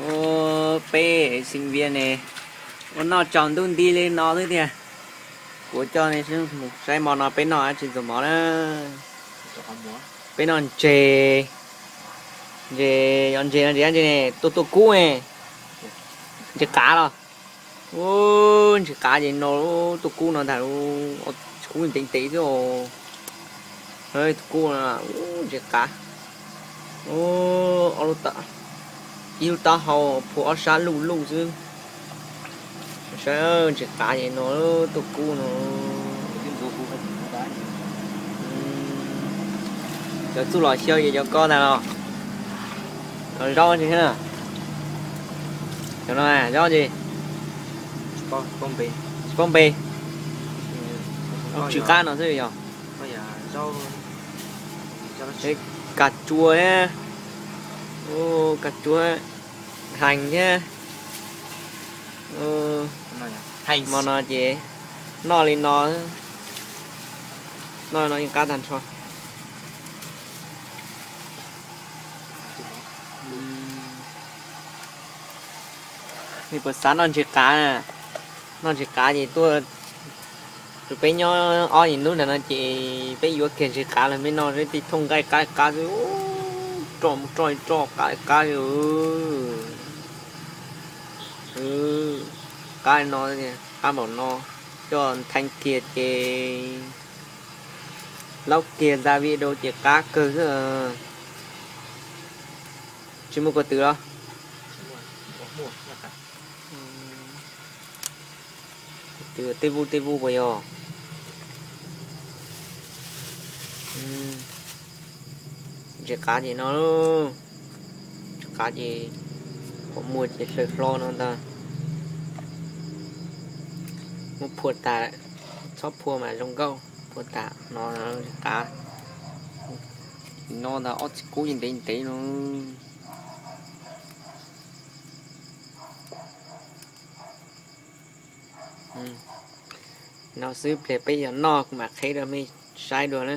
Ua peb sinh viên ne, ua noj tsaus ntuj nti li no xwb tiag. Kuv coj nej mus saib hmo no peb noj dab tsi ntxuav mov na. Peb noj ntses, ntses, yog ntses no ntses dab tsi ne, tuaj tuaj kub ne, ntses qav los. Ub, ntses qav ces no, tuaj kub no ntag, kub ntev ntev xwb os. Tuaj kub no, ub, ntses qav. Ub, ib lub taub hau phua ob sab luj luj xwb. Saib ntses qav ces no, tuaj kub no. Cov txuj lom xyaw ces cov ko ntag los. Cov zaub tsis, cov no zaub tsis, tsis paub npe. Tsw qab no xwb yog. Kas tsua, kas tsua, hees thiab. Hmo no ces noj li no, noj li no yeej qab tag nrho. Nej puas xav noj ntses qav? Noj ntses qav ces tuaj, rau peb nyob ob yim hnub ntawd no ces peb yuav kiag ntses qav los nej noj, tej thooj nqaij qab qab xwb, roj mus roj roj qab qab. Qab no, qab npaum no, coj ntheej kiag ces laub kiag nta video ces qab kawg xwb. Tsis muaj ko tw los? Tej vuj tej vuj puas yog? Ntses qav ces no, ntses qav ces qhov muag ces hlaws hlo no ntag. Muab phua tas, txhob phua mas zoo nkauj, phua tas no ntses qav. No ntag ob txiv kub yeej ntev ntev no. No xwb pliag peb yog noj kuv mam qheb rau mej saib dua na.